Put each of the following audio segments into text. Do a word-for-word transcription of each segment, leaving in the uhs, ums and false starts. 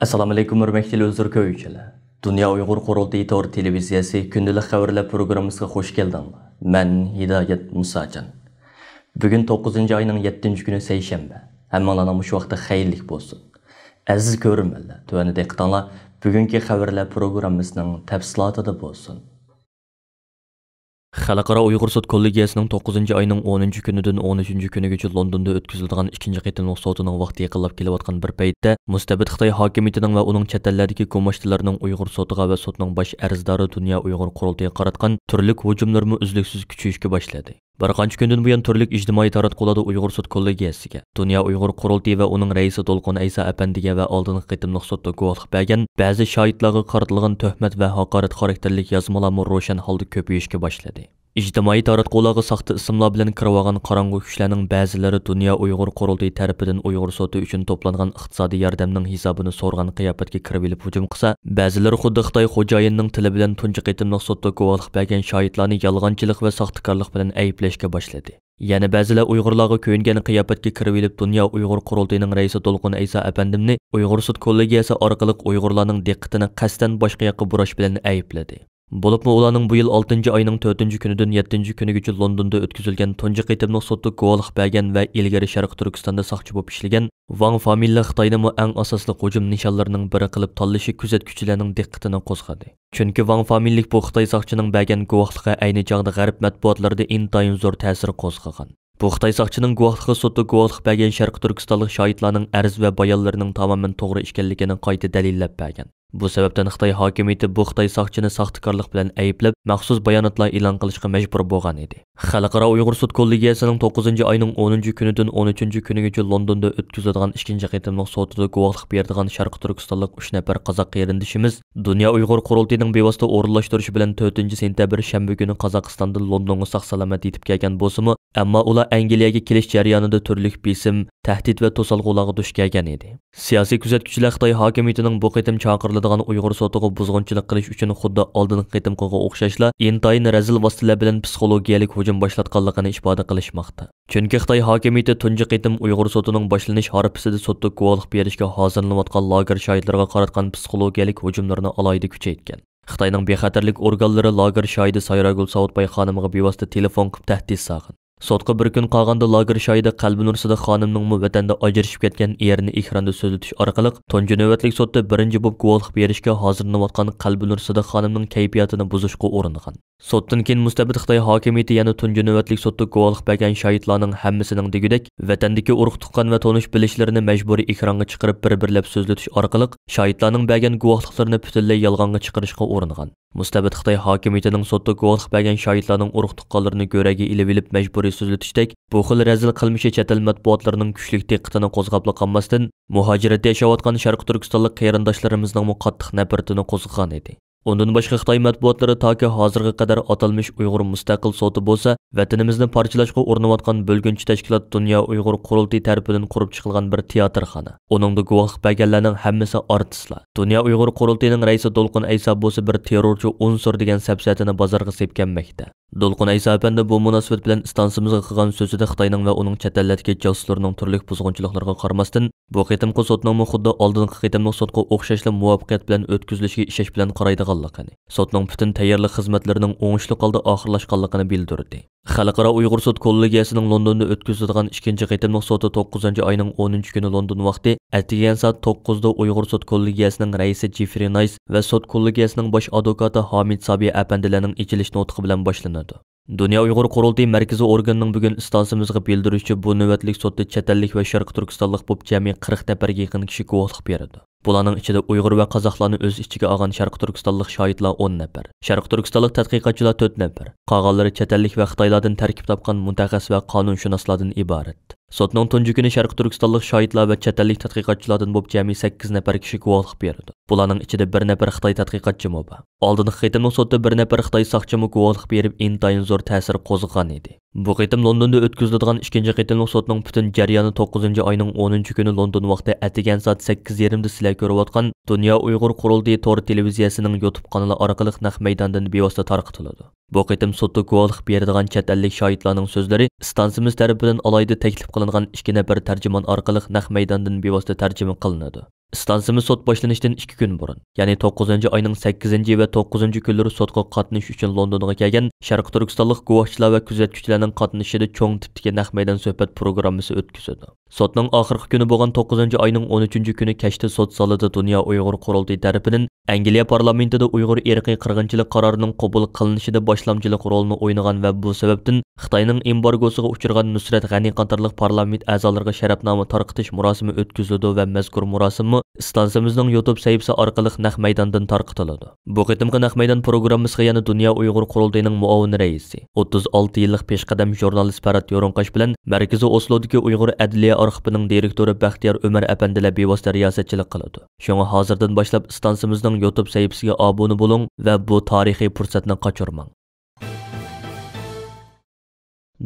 ئەسسالامۇئەلەيكۇم، ھۆرمەتلىك تېلېۋىزور كۆرگۈچىلەر. دۇنيا ئۇيغۇر قۇرۇلتىيى تور تېلېۋىزىيەسى كۈندىلىك خەۋەرلەر پروگراممىسىغا خۇش كەلدىڭلار. مەن ھىدايەت مۇساجان. بۈگۈن توققۇزىنچى ئاينىڭ يەتتىنچى كۈنى سەيشەنبە. ھەممىڭلارنىڭ مۇشۇ ۋاقتى خەيرلىك بولسۇن. ئەزىز كۆرۈرمەنلەر، تۆۋەندە دىققىتىڭلار بۈگۈنكى خەۋەرلەر پروگراممىسىنىڭ تەپسىلاتىدا بولسۇن. خەلقئارا ئۇيغۇر سوت كوللېگىيەسىنىڭ توققۇزىنچى ئاينىڭ ئونىنچى كۈنىدىن ئون ئۈچىنچى كۈنىگىچە لوندوندا ئۆتكۈزۈلىدىغان ئىككىنچى قېتىملىق سوتىنىڭ ۋاقتى يېقىنلاپ كېلىۋاتقان بىر پەيتتە، مۇستەبىت خىتاي ھاكىمىيىتىنىڭ ۋە ئۇنىڭ چەت ئەللەردىكى گۇماشتىلىرىنىڭ ئۇيغۇر سوتىغا ۋە سوتنىڭ باش ئەرزدارى دۇنيا ئۇيغۇر قۇرۇلتىيىغا قاراتقان تۈرلۈك ھۇجۇملىرىمۇ ئۈزلۈكسىز كۈچىيىشكە باشلىدى. بىر قانچە كۈندىن بۇيان تۈرلۈك ئىجتىمائىي تاراتقۇلاردا ئۇيغۇر سوت كوللېگىيەسىگە، دۇنيا ئۇيغۇر قۇرۇلتىيى ۋە ئۇنىڭ رەئىسى دولقۇن ئەيسا ئەپەندىگە ۋە ئالدىنقى قېتىملىق سوتتا گۇۋاھلىق بەرگەن بەزى شاھىتلارغا قارىتىلغان تۆھمەت ۋە ھاقارەت خاراكتېرلىك يازمىلارمۇ روشەن ھالدا كۆپىيىشكە باشلىدى. ئىجتىمائىي تاراتقۇلارغا ساختا ئىسىملار بىلەن كىرىۋالغان قاراڭغۇ كۈچلەرنىڭ بەزىلىرى دۇنيا ئۇيغۇر قۇرۇلتىيى تەرىپىدىن ئۇيغۇر سوتى ئۈچۈن توپلانغان ئىقتىسادىي ياردەمنىڭ ھېسابىنى سورىغان قىياپەتكە كىرىۋېلىپ ھۇجۇم قىلسا، بەزىلىرى خۇددى خىتاي خوجايىنىنىڭ تىلى بىلەن تۇنجى قېتىملىق سوتتا گۇۋاھلىق بەرگەن شاھىتلارنى يالغانچىلىق ۋە ساختىكارلىق بىلەن ئەيىبلەشكە باشلىدى. يەنە بەزىلەر ئۇيغۇرلارغا كۆيۈنگەن قىياپەتكە كىرىۋېلىپ، دۇنيا ئۇيغۇر قۇرۇلتىيىنىڭ رەئىسى دولقۇن ئەيسا ئەپەندىمنى ئۇيغۇر سوت كوللېگىيەسى ئارقىلىق ئۇيغۇرلارنىڭ دىققىتىنى قەستەن باشقا ياققا بۇراش بىلەن ئەيىبلىدى. بولۇپمۇ ئۇلارنىڭ بۇ يىل ئالتىنچى ئاينىڭ تۆتىنچى كۈنىدىن يەتتىنچى كۈنىگىچە لوندوندا ئۆتكۈزۈلگەن تۇنجى قېتىملىق سوتتا گۇۋاھلىق بەرگەن ۋە ئىلگىرى شەرقىي تۈركىستاندا ساقچى بولۇپ ئىشلىگەن ۋاڭ فامىلىلىك خىتاينىمۇ ئەڭ ئاساسلىق ھۇجۇم نىشانلىرىنىڭ بىرى قىلىپ تاللىشى كۆزەتكۈچىلەرنىڭ دىققىتىنى قوزغىدى. چۈنكى ۋاڭ فامىلىلىك بۇ خىتاي ساقچىنىڭ بەرگەن گۇۋاھلىقى ئەينى چاغدا غەرب مەتبۇئاتلىرىدا ئىنتايىن زور تەسىر قوزغىغان. بۇ خىتاي ساقچىنىڭ گۇۋاھلىقى سوتتا گۇۋاھلىق بەرگەن شەرقىي تۈركىستانلىق شاھىتلارنىڭ ئەرز ۋە بايانلىرىنىڭ تامامەن توغرا ئىكەنلىكىنى قايتا دەلىللەپ بەرگەن. بۇ سەۋەبتىن خىتاي ھاكىمىيىتى بۇ خىتاي ساقچىنى ساختىكارلىق بىلەن ئەيىبلەپ، مەخسۇس باياناتلار ئېلان قىلىشقا مەجبۇر بولغان ئىدى. خەلقئارا ئۇيغۇر سوت كوللېگىيەسىنىڭ توققۇزىنچى ئاينىڭ ئونىنچى كۈنىدىن ئون ئۈچىنچى كۈنىگىچە لوندوندا ئۆتكۈزۈلىدىغان ئىككىنچى قېتىملىق سوتىدا گۇۋاھلىق بېرىدىغان شەرقىي تۈركىستانلىق ئۈچ نەپەر قازاق قېرىندىشىمىز دۇنيا ئۇيغۇر قۇرۇلتىيىنىڭ بىۋاسىتە ئورۇنلاشتۇرۇشى بىلەن تۆتىنچى سېنتەبىر شەنبە كۈنى قازاقىستاندىن لوندونغا ساق-سالامەت يېتىپ كەلگەن بولسىمۇ، ئەمما ئۇلار ئەنگلىيەگە كېلىش جەريانىدا تۈرلۈك بېسىم، تەھدىت ۋە توسالغۇلارغا دۇچ كەلگەن ئىدى. سىياسىي كۆزەتكۈچىلەر خىتاي ھاكىمىيىتىنىڭ بۇ قېتىم چاقىرىلىدىغان ئۇيغۇر سوتىغا بۇزغۇنچىلىق قىلىش ئۈچۈن خۇددى ئالدىنقى قېتىمقىغا ئوخشاشلا ئىنتايىن رەزىل ۋاسىتىلەر بىلەن پسىخولوگىيەلىك ھۇجۇم باشلاتقانلىقىنى ئىپادە قىلىشماقتا. چۈنكى خىتاي ھاكىمىيىتى تۇنجى قېتىم ئۇيغۇر سوتىنىڭ باشلىنىش ھارپىسىدا سوتتا گۇۋاھلىق بېرىشكە ھازىرلىنىۋاتقان لاگېر شاھىتلىرىغا قاراتقان پسىخولوگىيەلىك ھۇجۇملىرىنى ئالاھىدە كۈچەيتكەن. خىتاينىڭ بىخەتەرلىك ئورگانلىرى لاگېر شاھىتى سايراگۈل ساۋۇتباي خانىمغا بىۋاسىتە تېلېفون قىلىپ تەھدىت سالغان. سوتقا بىر كۈن قالغاندا لاگېر شاھىتى قەلبىنۇر سىدىق خانىمنىڭمۇ ۋەتەندە ئاجرىشىپ كەتكەن ئېرىنى ئېكراندا سۆزلىتىش ئارقىلىق تۇنجى نۆۋەتلىك سوتتا بىرىنچى بولۇپ گۇۋاھلىق بېرىشكە ھازىرلىنىۋاتقان قەلبىنۇر سىدىق خانىمنىڭ كەيپىياتىنى بۇزۇشقا ئۇرۇنغان. سوتتىن كېيىن مۇستەبىت خىتاي ھاكىمىيىتى يەنە تۇنجى نۆۋەتلىك سوتتا گۇۋاھلىق بەرگەن شاھىتلارنىڭ ھەممىسىنىڭ دېگۈدەك ۋەتەندىكى ئۇرۇق-تۇغقان ۋە تونۇش-بىلىشلىرىنى مەجبۇرىي ئېكرانغا چىقىرىپ بىر-بىرلەپ سۆزلىتىش ئارقىلىق شاھىتلارنىڭ بەرگەن گۇۋاھلىقلىرىنى پۈتۈنلەي يالغانغا چىقىرىشقا ئۇرۇنغان. مۇستەبىت خىتاي ھاكىمىيىتىنىڭ سوتتا گۇۋاھلىق بەرگەن شاھىتلارنىڭ ئۇرۇق-تۇغقانلىرىنى گۆرەگە ئېلىۋېلىپ مەجبۇرىي سۆزلىتىشتەك بۇ خىل رەزىل قىلمىشى چەت ئەل مەتبۇئاتلىرىنىڭ كۈچلۈك دىققىتىنى قوزغاپلا قالماستىن، مۇھاجىرەتتە ياشاۋاتقان شەرقىي تۈركىستانلىق قېرىنداشلىرىمىزنىڭمۇ قاتتىق نەپرىتىنى قوزغىغان ئىدى. ئۇندىن باشقا خىتاي مەتبۇئاتلىرى تاكى ھازىرغا قەدەر ئاتالمىش ئۇيغۇر مۇستەقىل سوتى بولسا، ۋەتىنىمىزنى پارچىلاشقا ئۇرۇنۇۋاتقان بۆلگۈنچى تەشكىلات دۇنيا ئۇيغۇر قۇرۇلتىيى تەرىپىدىن قۇرۇپ چىقىلغان بىر تىياتىرخانا. ئۇنىڭدا گۇۋاھلىق بەرگەنلەرنىڭ ھەممىسى ئارتىسلار. دۇنيا ئۇيغۇر قۇرۇلتىيىنىڭ رەئىسى دولقۇن ئەيسا بولسا بىر تېررورچى ئۇنسۇر دېگەن سەپسەتىنى بازارغا سېلىپ كەلمەكتە. دولقۇن ئەيسا ئەپەندى بۇ مۇناسىۋەت بىلەن ئىستانسىمىزغا قىلغان سۆزىدە خىتاينىڭ ۋە ئۇنىڭ چەت ئەللەردىكى جاسۇسلىرىنىڭ تۈرلۈك بۇزغۇنچىلىقلىرىغا قارىماستىن، بۇ قېتىمقى سوتنىڭمۇ خۇددى ئالدىنقى قېتىملىق سوتقا ئوخشاشلا مۇۋەپپەقىيەت بىلەن ئۆتكۈزۈلۈشىگە ئىشەنچ بىلەن قارايدىغانلىقىنى، سوتنىڭ پۈتۈن تەييارلىق خىزمەتلىرىنىڭ ئوڭۇشلۇق ھالدا ئاخىرلاشقانلىقىنى بىلدۈردى. خەلقئارا ئۇيغۇر سوت كوللېگىيەسىنىڭ لوندوندا ئۆتكۈزىدىغان ئىككىنچى قېتىملىق سوتى توققۇزىنچى ئاينىڭ ئونىنچى كۈنى لوندون ۋاقتى ئەتىگەن سائەت توققۇزدا ئۇيغۇر سوت كوللېگىيەسىنىڭ رەئىسى جېفرى نايس ۋە سوت كوللېگىيەسىنىڭ باش ئادۋوكاتى ھامىد سابىي ئەپەندىلەرنىڭ ئېچىلىش نۇتقى بىلەن باشلىنىدۇ. دۇنيا ئۇيغۇر قۇرۇلتىيى مەركىزىي ئورگىنىنىڭ بۈگۈن ئىستانسىمىزغا بىلدۈرۈشىچە، بۇ نۆۋەتلىك سوتتا چەت ئەللىك ۋە شەرقىي تۈركىستانلىق بولۇپ جەمئىي قىرىق نەپەرگە يېقىن كىشى گۇۋاھلىق بېرىدۇ. بۇلارنىڭ ئىچىدە ئۇيغۇر ۋە قازاقلارنى ئۆز ئىچىگە ئالغان شەرقىي تۈركىستانلىق شاھىتلار ئون نەپەر، شەرقىي تۈركىستانلىق تەتقىقاتچىلار تۆت نەپەر، قالغانلىرى چەت ئەللىك ۋە خىتايلاردىن تەركىب تاپقان مۇتەخەسسىس ۋە قانۇنشۇناسلاردىن ئىبارەت. سوتنىڭ تۇنجى كۈنى شەرقىي تۈركىستانلىق شاھىتلار ۋە چەت ئەللىك تەتقىقاتچىلاردىن بولۇپ جەمئىي سەككىز نەپەر كىشى گۇۋاھلىق بېرىدۇ. بۇلارنىڭ ئىچىدە بىر نەپەر خىتاي تەتقىقاتچىمۇ بار. ئالدىنقى قېتىملىق سوتتا بىر نەپەر خىتاي ساقچىمۇ گۇۋاھلىق بېرىپ، ئىنتايىن زور تەسىر قوزغىغان ئىدى. بۇ قېتىم لوندوندا ئۆتكۈزۈلىدىغان ئىككىنچى قېتىملىق سوتنىڭ پۈتۈن جەريانى توققۇزىنچى ئاينىڭ ئونىنچى كۈنى لوندون ۋاقتى ئەتىگەن سائەت سەككىز يېرىمدە سىلەر كۆرۈۋاتقان دۇنيا ئۇيغۇر قۇرۇلتىيى تور تېلېۋىزىيەسىنىڭ يۇتۇب قانىلى ئارقىلىق نەق مەيداندىن بىۋاسىتە تارقىتىلىدۇ. بۇ قېتىم سوتتا گۇۋاھلىق بېرىدىغان چەت ئەللىك شاھىتلارنىڭ سۆزلىرى ئىستانسىمىز تەرىپىدىن ئالاھىدە تەكلىپ قىلىنغان ئىككى نەپەر تەرجىمان ئارقىلىق نەق مەيداندىن بىۋاسىتە تەرجىمە قىلىنىدۇ. ئىستانسىمىز سوت باشلىنىشتىن ئىككى كۈن بۇرۇن، يەنى توققۇزىنچى ئاينىڭ سەككىزىنچى ۋە توققۇزىنچى كۈنلىرى سوتقا قاتنىشىش ئۈچۈن لوندونغا كەلگەن شەرقىي تۈركىستانلىق گۇۋاھچىلار ۋە كۆزەتكۈچىلەرنىڭ قاتنىشىشىدا چوڭ تىپتىكى نەق مەيدان سۆھبەت پروگراممىسى ئۆتكۈزىدۇ. سوتنىڭ ئاخىرقى كۈنى بولغان توققۇزىنچى ئاينىڭ ئون ئۈچىنچى كۈنى كەچتە سوت زالىدا دۇنيا ئۇيغۇر قۇرۇلتىيى تەرىپىدىن ئەنگلىيە پارلامېنتىدا ئۇيغۇر ئىرقىي قىرغىنچىلىق قارارىنىڭ قوبۇل قىلىنىشىدا باشلامچىلىق رولىنى ئوينىغان ۋە بۇ سەۋەبتىن خىتاينىڭ ئېمبارگوسىغا ئۇچرىغان نۇسرەت غەنى قاتارلىق پارلامېنت ئەزالىرىغا شەرەپنامە تارقىتىش مۇراسىمى ئۆتكۈزۈلىدۇ ۋە مەزكۇر مۇراسىممۇ ئىستانسىمىزنىڭ يۇتۇب سەھىپىسى ئارقىلىق نەق مەيداندىن تارقىتىلىدۇ. بۇ قېتىمقى نەق مەيدان پروگراممىسىغا يەنە دۇنيا ئۇيغۇر قۇرۇلتىيىنىڭ مۇئاۋىن رەئىسى، ئوتتۇز ئالتە يىللىق پېشقەدەم ژۇرنالىست پەرھات يورۇنقاش بىلەن مەركىزىي ئوسلودىكى ئۇيغۇر ئەدلىيە ئارخىپىنىڭ دىرېكتورى بەختىيار ئۆمەر ئەپەندىلەر بىۋاسىتە رىياسەتچىلىك قىلىدۇ. شۇڭا ھازىردىن باشلاپ ئىستانسىمىزنىڭ يۇتۇب سەھىپىسىگە ئابۇنە بولۇڭ ۋە بۇ تارىخىي پۇرسەتنى قاچۇرماڭ.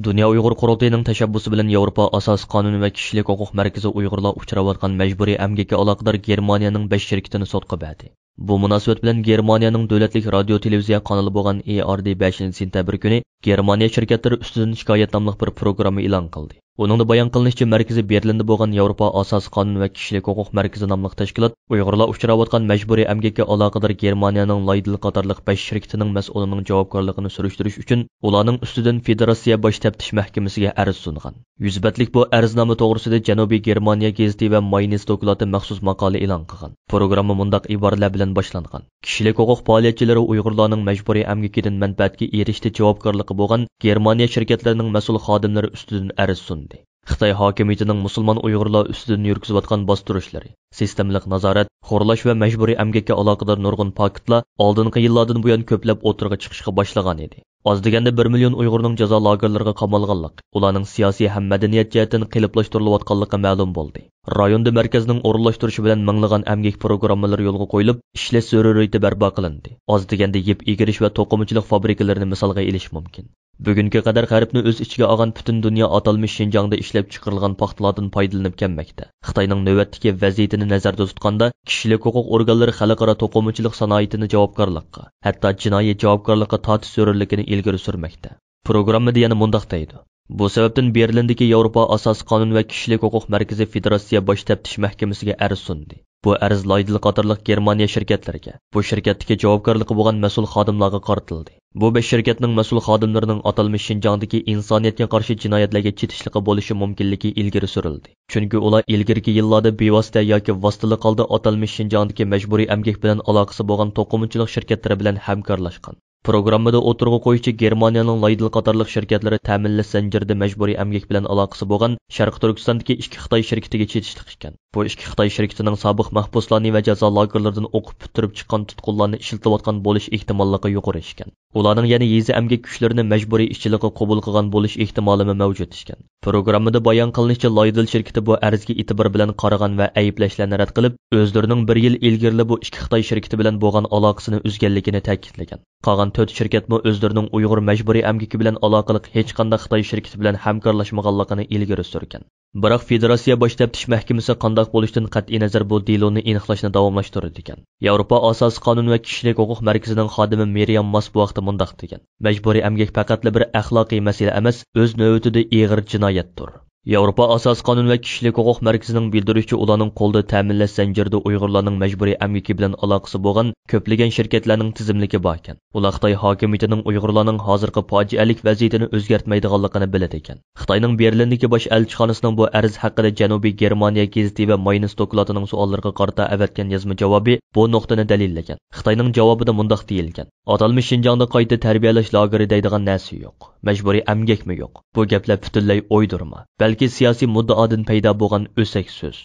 دۇنيا ئۇيغۇر قۇرۇلتىيىنىڭ تەشەببۇسى بىلەن ياۋروپا ئاساسىي قانۇن ۋە كىشىلىك ھوقۇق مەركىزى ئۇيغۇرلار ئۇچراۋاتقان مەجبۇرىي ئەمگەككە ئالاقىدار گېرمانىيەنىڭ بەش شىركىتىنى سوتقا بەردى. بۇ مۇناسىۋەت بىلەن گېرمانىيەنىڭ دۆلەتلىك رادىيو تېلېۋىزىيە قانىلى بولغان ئى ئار دى بەشىنچى سېنتەبىر كۈنى گېرمانىيە شىركەتلىرى ئۈستىدىن شىكايەت ناملىق بىر پروگرامما ئېلان قىلدى. ئۇنىڭدا بايان قىلىنىشىچە، مەركىزى بېرلىندا بولغان ياۋروپا ئاساسىي قانۇن ۋە كىشىلىك ھوقۇق مەركىزى ناملىق تەشكىلات ئۇيغۇرلار ئۇچراۋاتقان مەجبۇرىي ئەمگەككە ئالاقىدار گېرمانىيەنىڭ لايدىل قاتارلىق بەش شىركىتىنىڭ مەسئۇلىنىڭ جاۋابكارلىقىنى سۈرۈشتۈرۈش ئۈچۈن ئۇلارنىڭ ئۈستىدىن فېدېراتسىيە باش تەپتىش مەھكىمىسىگە ئەرز سۇنغان. يۈز بەتلىك بۇ ئەرزنامە توغرىسىدا جەنۇبىي گېرمانىيە گېزىتى ۋە ماينىس دوكلاتى مەخسۇس ماقالە ئېلان قىلغان. پروگرامما مۇنداق ئىبارىلەر بىلەن باشلانغان: كىشىلىك ھوقۇق پائالىيەتچىلىرى ئۇيغۇرلارنىڭ مەجبۇرىي ئەمگىكىدىن مەنپەئەتكە ئېرىشىشتە جاۋابكارلىقى بولغان گېرمانىيە شىركەتلىرىنىڭ مەسئۇل خادىملىرى ئۈستىدىن ئەرز سۇندى. خىتاي ھاكىمىيىتىنىڭ مۇسۇلمان ئۇيغۇرلار ئۈستىدىن يۈرگۈزۈۋاتقان باستۇرۇشلىرى، سىستېمىلىق نازارەت، خورلاش ۋە مەجبۇرىي ئەمگەككە ئالاقىدار نۇرغۇن پاكىتلار ئالدىنقى يىللاردىن بۇيان كۆپلەپ ئوتتۇرىغا چىقىشقا باشلىغان ئىدى. ئاز دېگەندە بىر مىليون ئۇيغۇرنىڭ جازا لاگېرلىرىغا قامالغانلىقى، ئۇلارنىڭ سىياسىي ھەم مەدەنىيەت جەھەتتىن قېلىپلاشتۇرۇلۇۋاتقانلىقى مەلۇم بولدى. رايوندا مەركەزنىڭ ئورۇنلاشتۇرۇشى بىلەن مىڭلىغان ئەمگەك پروگراممىلىرى يولغا قويۇلۇپ، ئىشلەش زۆرۈرىيىتى بەرپا قىلىندى. ئاز دېگەندە يىپ ئېگىرىش ۋە توقۇمىچىلىق فابرىكىلىرىنى مىسالغا ئېلىش مۇمكىن. بۈگۈنگە قەدەر غەربنى ئۆز ئىچىگە ئالغان پۈتۈن دۇنيا ئاتالمىش شىنجاڭدا ئىشلەپچىقىرىلغان پاختىلاردىن پايدىلىنىپ كەلمەكتە. خىتاينىڭ نۆۋەتتىكى ۋەزىيىتىنى نەزەردە تۇتقاندا، كىشىلىك ھوقۇق ئورگانلىرى خەلقئارا توقۇمىچىلىق سانائىتىنى جاۋابكارلىققا، ھەتتا جىنايى جاۋابكارلىققا تارتىش زۆرۈرلۈكىنى ئىلگىرى سۈرمەكتە. پروگراممىدا يەنە مۇنداق دەيدۇ: بۇ سەۋەبتىن بېرلىندىكى ياۋروپا ئاساسىي قانۇن ۋە كىشىلىك ھوقۇق مەركىزى فېدېراتسىيە باش تەپتىش مەھكىمىسىگە ئەرز سۇندى. بۇ ئەرز لايدىل قاتارلىق گېرمانىيە شىركەتلىرىگە، بۇ شىركەتتىكى جاۋابكارلىقى بولغان مەسئۇل خادىملارغا قارىتىلدى. بۇ بەش شىركەتنىڭ مەسئۇل خادىملىرىنىڭ ئاتالمىش شىنجاڭدىكى ئىنسانىيەتكە قارشى جىنايەتلەرگە چېتىشلىقى بولۇشى مۇمكىنلىكى ئىلگىرى سۈرۈلدى. چۈنكى ئۇلار ئىلگىرىكى يىللاردا بىۋاسىتە ياكى ۋاسىتىلىك ھالدا ئاتالمىش شىنجاڭدىكى مەجبۇرىي ئەمگەك بىلەن ئالاقىسى بولغان توقۇمىچىلىق شىركەتلىرى بىلەن ھەمكارلاشقان. پروگراممىدا ئوتتۇرىغا قويۇشىچە، گېرمانىيەنىڭ لايدىل قاتارلىق شىركەتلىرى تەمىنلەش زەنجىرىدە مەجبۇرىي ئەمگەك بىلەن ئالاقىسى بولغان شەرقىي تۈركىستاندىكى ئىككى خىتاي شىركىتىگە چېتىشلىق ئىكەن. بۇ ئىككى خىتاي شىركىتىنىڭ سابىق مەھبۇسلارنى ۋە جازا لاگېرلىرىدىن ئوقۇپ پۈتتۈرۈپ چىققان تۇتقۇنلارنى ئىشلىتىۋاتقان بولۇش ئېھتىماللىقى يۇقىرى ئىكەن. ئۇلارنىڭ يەنە يېزا ئەمگەك كۈچلىرىنى مەجبۇرىي ئىشچىلىققا قوبۇل قىلغان بولۇش ئېھتىمالىمۇ مەۋجۇت ئىكەن. پروگراممىدا بايان قىلىنىشىچە، لايدىل شىركىتى بۇ ئەرزگە ئېتىبار بىلەن قارىغان ۋە ئەيىبلەشلەرنى رەت قىلىپ، ئۆزلىرىنىڭ بىر يىل ئىلگىرىلا بۇ ئىككى خىتاي شىركىتى بىلەن بولغان ئالاقىسىنى ئۈزگەنلىكىنى تەكىتلىگەن. قالغان تۆت شىركەتمۇ ئۆزلىرىنىڭ ئۇيغۇر مەجبۇرىي ئەمگىكى بىلەن ئالاقىلىق ھېچقانداق خىتاي شىركىتى بىلەن ھەمكارلاشمىغانلىقىنى ئىلگىرى سۈرگەن. بىراق فېدېراتسىيە باش تەپتىش مەھكىمىسى قانداق بولۇشتىن قەتئىينەزەر بۇ دېلونى ئېنىقلاشنى داۋاملاشتۇرىدىكەن. ياۋروپا ئاساسىي قانۇن ۋە كىشىلىك ھوقۇق مەركىزىنىڭ خادىمى مىريام ماس بۇ ھەقتە مۇنداق دېگەن: مەجبۇرىي ئەمگەك پەقەتلا بىر ئەخلاقىي مەسىلە ئەمەس، ئۆز نۆۋىتىدە ئېغىر جىنايەتتۇر. ياۋروپا ئاساسىي قانۇن ۋە كىشىلىك ھوقۇق مەركىزىنىڭ بىلدۈرۈشىچە، ئۇلارنىڭ قولىدا تەمىنلەش زەنجىرىدە ئۇيغۇرلارنىڭ مەجبۇرىي ئەمگىكى بىلەن ئالاقىسى بولغان كۆپلىگەن شىركەتلەرنىڭ تىزىملىكى باركەن. ئۇلار خىتاي ھاكىمىيىتىنىڭ ئۇيغۇرلارنىڭ ھازىرقى پاجىئەلىك ۋەزىيىتىنى ئۆزگەرتمەيدىغانلىقىنى بىلىدىكەن. خىتاينىڭ بېرلىندىكى باش ئەلچىخانىسىنىڭ بۇ ئەرز ھەققىدە جەنۇبىي گېرمانىيە گېزىتى ۋە ماينىس دوكلاتىنىڭ سوئاللىرىغا قارىتا ئەۋەتكەن يازما جاۋابى بۇ نۇقتىنى دەلىللىگەن. خىتاينىڭ جاۋابىدا مۇنداق دېيىلگەن: ئاتالمىش شىنجاڭدا قايتا تەربىيەلەش لاگېرى دەيدىغان نەرسە يوق. مەجبۇرىي ئەمگەكمۇ يوق. بۇ گەپلەر پۈتۈنلەي ئويدۇرما، بەلكى سىياسىي مۇددىئادىن پەيدا بولغان ئۆسەك سۆز.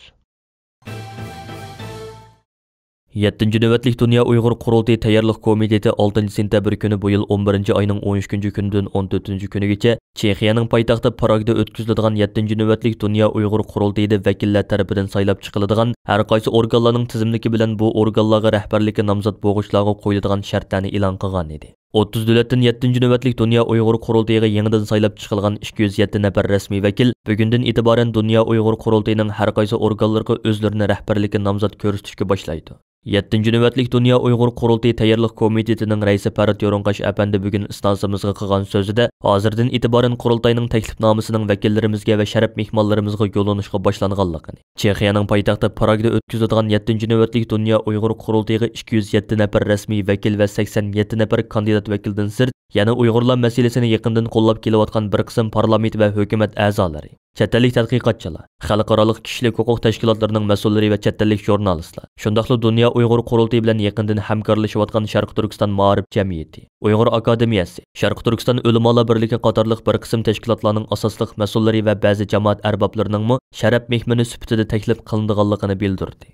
يەتتىنچى نۆۋەتلىك دۇنيا ئۇيغۇر قۇرۇلتىيى تەييارلىق كومىتېتى ئالتىنچى سېنتەبىر كۈنى، بۇ يىل ئون بىرىنچى ئاينىڭ ئون ئۈچىنچى كۈنىدىن ئون تۆتىنچى كۈنىگىچە چېخىيەنىڭ پايتەختى پراگدا ئۆتكۈزۈلىدىغان يەتتىنچى نۆۋەتلىك دۇنيا ئۇيغۇر قۇرۇلتىيىدا ۋەكىللەر تەرىپىدىن سايلاپ چىقىلىدىغان ھەر قايسى ئورگانلارنىڭ تىزىملىكى بىلەن بۇ ئورگانلارغا رەھبەرلىككە نامزات بولغۇچىلارغا قويۇلىدىغان شەرتلەرنى ئېلان قىلغان ئىدى. ئوتتۇز دۆلەتتىن يەتتىنچى نۆۋەتلىك دۇنيا ئۇيغۇر قۇرۇلتىيىغا يېڭىدىن سايلاپ چىقىلغان ئىككى يۈز يەتتە نەپەر رەسمىي ۋەكىل بۈگۈندىن ئېتىبارەن دۇنيا ئۇيغۇر قۇرۇلتىيىنىڭ ھەر قايسى ئورگانلىرىغا ئۆزلىرىنى رەھبەرلىككە نامزات كۆرسىتىشكە باشلايدۇ. يەتتىنچى نۆۋەتلىك دۇنيا ئۇيغۇر قۇرۇلتىيى تەييارلىق كومىتېتىنىڭ رەئىسى پەرھات يورۇنقاش ئەپەندى بۈگۈن ئىستانسىمىزغا قىلغان سۆزىدە، ھازىردىن ئېتىبارەن قۇرۇلتاينىڭ تەكلىپنامىسىنىڭ ۋەكىللىرىمىزگە ۋە شەرەپ مېھمانلىرىمىزغا يوللىنىشقا باشلانغانلىقىنى، چېخىيەنىڭ پايتەختى پراگدا ئۆتكۈزۈلىدىغان يەتتىنچى نۆۋەتلىك دۇنيا ئۇيغۇر قۇرۇلتىيىغا ئىككى يۈز يەتتە نەپەر رەسمىي ۋەكىل ۋە سەكسەن يەتتە نەپەر كاندىدات ۋەكىلدىن سىرت، يەنە ئۇيغۇرلار مەسىلىسىنى يېقىندىن قوللاپ كېلىۋاتقان بىر قىسىم پارلامېنت ۋە ھۆكۈمەت ئەزالىرى، چەت ئەللىك تەتقىقاتچىلار، خەلقئارالىق كىشىلىك ھوقۇق تەشكىلاتلىرىنىڭ مەسئۇللىرى ۋە چەت ئەللىك ژۇرنالىستلار، شۇنداقلا دۇنيا ئۇيغۇر قۇرۇلتىيى بىلەن يېقىندىن ھەمكارلىشىۋاتقان شەرقىي تۈركىستان مائارىپ جەمئىيىتى، ئۇيغۇر ئاكادېمىيەسى، شەرقىي تۈركىستان ئۆلىمالار بىرلىكى قاتارلىق بىر قىسىم تەشكىلاتلارنىڭ ئاساسلىق مەسئۇللىرى ۋە بەزى جامائەت ئەربابلىرىنىڭمۇ شەرەپ مېھمىنى سۈپىتىدە تەكلىپ قىلىنىدىغانلىقىنى بىلدۈردى.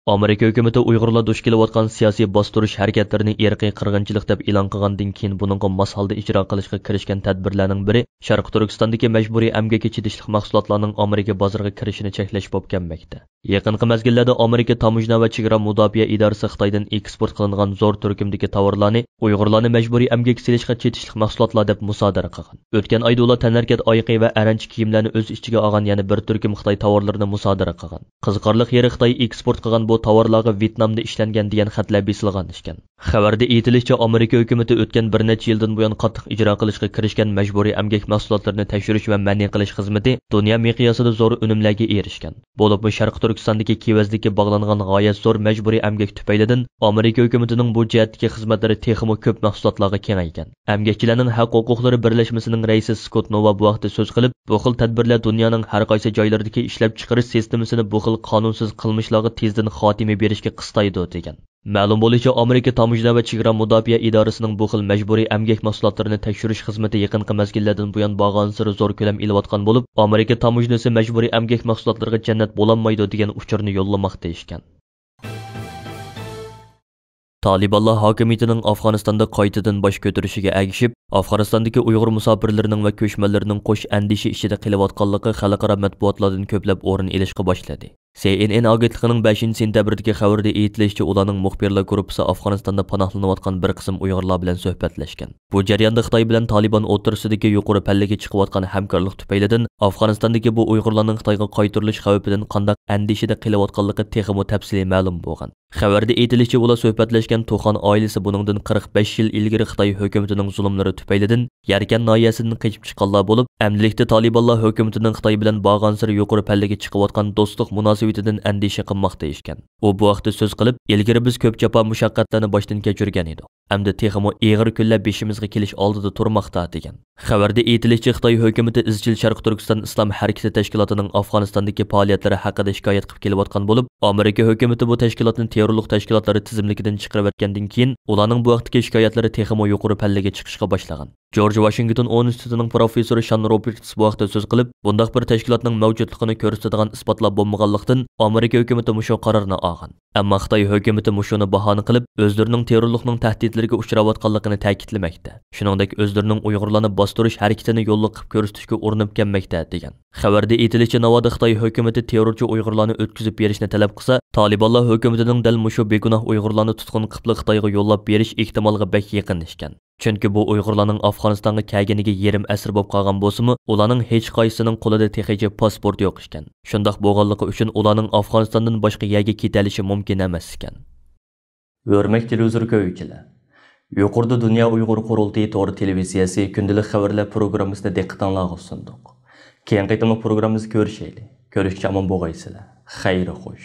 ئامېرىكا ھۆكۈمىتى ئۇيغۇرلار دۇچ كېلىۋاتقان سىياسىي باستۇرۇش ھەرىكەتلىرىنى ئىرقىي قىرغىنچىلىق دەپ ئېلان قىلغاندىن كېيىن، بۇنىڭغا ماس ھالدا ئىجرا قىلىشقا كىرىشكەن تەدبىرلەرنىڭ بىرى شەرقىي تۈركىستاندىكى مەجبۇرىي ئەمگەككە چېتىشلىق مەھسۇلاتلارنىڭ ئامېرىكا بازىرىغا كىرىشىنى چەكلەش بولۇپ كەلمەكتە. يېقىنقى مەزگىللەردە ئامېرىكا تاموژنا ۋە چېگرا مۇداپىئە ئىدارىسى خىتايدىن ئېكسپورت قىلىنغان زور تۈركۈمدىكى تاۋارلارنى ئۇيغۇرلارنى مەجبۇرىي ئەمگەككە سېلىشقا چېتىشلىق مەھسۇلاتلار دەپ مۇسادىرە قىلغان. ئۆتكەن ئايدا ئۇلار تەنھەرىكەت ئايىغى ۋە ئەرەنچە كىيىملەرنى ئۆز ئىچىگە ئالغان يەنە بىر تۈركۈم خىتاي تاۋارلىرىنى مۇسادىرە قىلغان. قىزىقارلىق يېرى، خىتاي ئېكسپورت قىلغان بۇ تاۋارلارغا ۋيېتنامدا ئىشلەنگەن دېگەن خەتلەر بېسىلغان ئىكەن. خەۋەردە ئېيتىلىشىچە، ئامېرىكا ھۆكۈمىتى ئۆتكەن بىر نەچچە يىلدىن بۇيان قاتتىق ئىجرا قىلىشقا كىرىشكەن مەجبۇرىي ئەمگەك مەھسۇلاتلىرىنى تەكشۈرۈش ۋە مەنئى قىلىش خىزمىتى دۇنيا مىقياسىدا زور ئۈنۈملەرگە ئېرىشكەن. بولۇپمۇ شەرقىي تۈركىستاندىكى كېۋەزلىككە باغلانغان غايەت زور مەجبۇرىي ئەمگەك تۈپەيلىدىن ئامېرىكا ھۆكۈمىتىنىڭ بۇ جەھەتتىكى خىزمەتلىرى تېخىمۇ كۆپ مەھسۇلاتلارغا كېڭەيگەن. ئەمگەكچىلەرنىڭ ھەق ھوقۇقلىرى بىرلەشمىسىنىڭ رەئىسى سكوت نوۋا بۇ ھەقتە سۆز قىلىپ، بۇ خىل تەدبىرلەر دۇنيانىڭ ھەر قايسى جايلىرىدىكى ئىشلەپچىقىرىش سىستېمىسىنى بۇ خىل قانۇنسىز قىلمىشلارغا تېزدىن خاتىمە بېرىشكە قىستايدۇ، دېگەن. مەلۇم بولۇشىچە، ئامېرىكا تاموژنا ۋە چېگرا مۇداپىئە ئىدارىسىنىڭ بۇ خىل مەجبۇرىي ئەمگەك مەھسۇلاتلىرىنى تەكشۈرۈش خىزمىتى يېقىنقى مەزگىللەردىن بۇيان بارغانسېرى زور كۆلەم ئېلىۋاتقان بولۇپ، ئامېرىكا تاموژنىسى مەجبۇرىي ئەمگەك مەھسۇلاتلىرىغا جەننەت بولالمايدۇ دېگەن ئۇچۇرنى يوللىماقتا ئىكەن. تالىبانلار ھاكىمىيىتىنىڭ ئافغانىستاندا قايتىدىن باش كۆتۈرۈشىگە ئەگىشىپ، ئافغانىستاندىكى ئۇيغۇر مۇساپىرلىرىنىڭ ۋە كۆچمەنلىرىنىڭ قوش ئەندىشە ئىچىدە قېلىۋاتقانلىقى خەلقئارا مەتبۇئاتلاردىن كۆپلەپ ئورۇن ئېلىشقا باشلىدى. سى ئېن ئېن ئاگېنتلىقىنىڭ بەشىنچى سېنتەبىردىكى خەۋىرىدە ئېيتىلىشىچە، ئۇلارنىڭ مۇخبىرلار گۇرۇپپىسى ئافغانىستاندا پاناھلىنىۋاتقان بىر قىسىم ئۇيغۇرلار بىلەن سۆھبەتلەشكەن. بۇ جەرياندا خىتاي بىلەن تالىبان ئوتتۇرىسىدىكى يۇقىرى پەللىگە چىقىۋاتقان ھەمكارلىق تۈپەيلىدىن ئافغانىستاندىكى بۇ ئۇيغۇرلارنىڭ خىتايغا قايتۇرۇلۇش خەۋپىدىن قانداق ئەندىشىدە قېلىۋاتقانلىقى تېخىمۇ تەپسىلىي مەلۇم بولغان. خەۋەردە ئېيتىلىشىچە، ئۇلار سۆھبەتلەشكەن تۇخان ئائىلىسى بۇنىڭدىن قىرىق بەش يىل ئىلگىرى خىتاي ھۆكۈمىتىنىڭ زۇلۇملىرى تۈپەيلىدىن يەركەن ناھىيەسىدىن قېچىپ چىققانلار بولۇپ، ئەمدىلىكتە تالىبانلار ھۆكۈمىتىنىڭ خىتاي بىلەن بارغانسېرى يۇقىرى پەللىگە چىقىۋاتقان دوستلۇق مۇناسىۋىتىدىن ئەندىشە قىلماقتا ئىكەن. ئۇ بۇ ھەقتە سۆز قىلىپ، ئىلگىرى بىز كۆپ جاپا مۇشەققەتلەرنى باشتىن كەچۈرگەن ئىدۇق. ئەمدى تېخىمۇ ئېغىر كۈنلەر بېشىمىزغا كېلىش ئالدىدا تۇرماقتا، دېگەن. خەۋەردە ئېيتىلىشىچە، خىتاي ھۆكۈمىتى ئىزچىل شەرقىي تۈركىستان ئىسلام ھەرىكىتى تەشكىلاتىنىڭ ئافغانىستاندىكى پائالىيەتلىرى ھەققىدە شىكايەت قىلىپ كېلىۋاتقان بولۇپ، ئامېرىكا ھۆكۈمىتى بۇ تەشكىلاتنى تېررورلۇق تەشكىلاتلىرى تىزىملىكىدىن چىقىرىۋەتكەندىن كېيىن، ئۇلارنىڭ بۇ ھەقتىكى شىكايەتلىرى تېخىمۇ يۇقىرى پەللىگە چىقىشقا باشلىغان. جورج ۋاشىنگتون ئۇنىۋېرسىتېتىنىڭ پروفېسسورى شان روبېرتس بۇ ھەقتە سۆز قىلىپ، بۇنداق بىر تەشكىلاتنىڭ مەۋجۇتلۇقىنى كۆرسىتىدىغان ئىسپاتلار بولمىغانلىقتىن، ئامېرىكا ھۆكۈمىتى مۇشۇ قارارنى ئالغان. ئەمما خىتاي ھۆكۈمىتى مۇشۇنى باھانە قىلىپ، ئۆزلىرىنىڭ تېررورلۇقنىڭ تەھدىتلىرىگە ئۇچراۋاتقانلىقىنى تەكىتلىمەكتە. شۇنىڭدەك ئۆزلىرىنىڭ ئۇيغۇرلارنى باستۇرۇش ھەرىكىتىنى يوللۇق قىلىپ كۆرسىتىشكە ئۇرۇنۇپ كەلمەكتە، دېگەن. خەۋەردە ئېيتىلىشىچە، ناۋادا خىتاي ھۆكۈمىتى تېررورچى ئۇيغۇرلارنى ئۆتكۈزۈپ بېرىشنى تەلەپ قىلسا، تالىبانلار ھۆكۈمىتىنىڭ دەل مۇشۇ بىگۇناھ ئۇيغۇرلارنى تۇتقۇن قىپلا خىتايغا يوللاپ بېرىش ئېھتىمالىغا بەك يېقىن ئىكەن. چۈنكى بۇ ئۇيغۇرلارنىڭ ئافغانىستانغا كەلگىنىگە يېرىم ئەسىر بولۇپ قالغان بولسىمۇ، ئۇلارنىڭ ھېچقايسىسىنىڭ قولىدا تېخىچە پاسپورت يوق ئىكەن. شۇنداق بولغانلىقى ئۈچۈن ئۇلارنىڭ ئافغانىستاندىن باشقا يەرگە كېتەلىشى مۇمكىن ئەمەس ئىكەن. ھۆرمەتلىك تېلېۋىزور كۆرگۈچىلەر، يۇقىرىدا دۇنيا ئۇيغۇر قۇرۇلتىيى تور تېلېۋىزىيەسى كۈندىلىك خەۋەرلەر پروگراممىسىنى دىققىتىڭلارغا سۇندۇق. كېيىنكى قېتىملىق پروگراممىمىزدا كۆرۈشەيلى. كۆرۈشكىچە ئامان بولغايسىلەر. خەير خوش.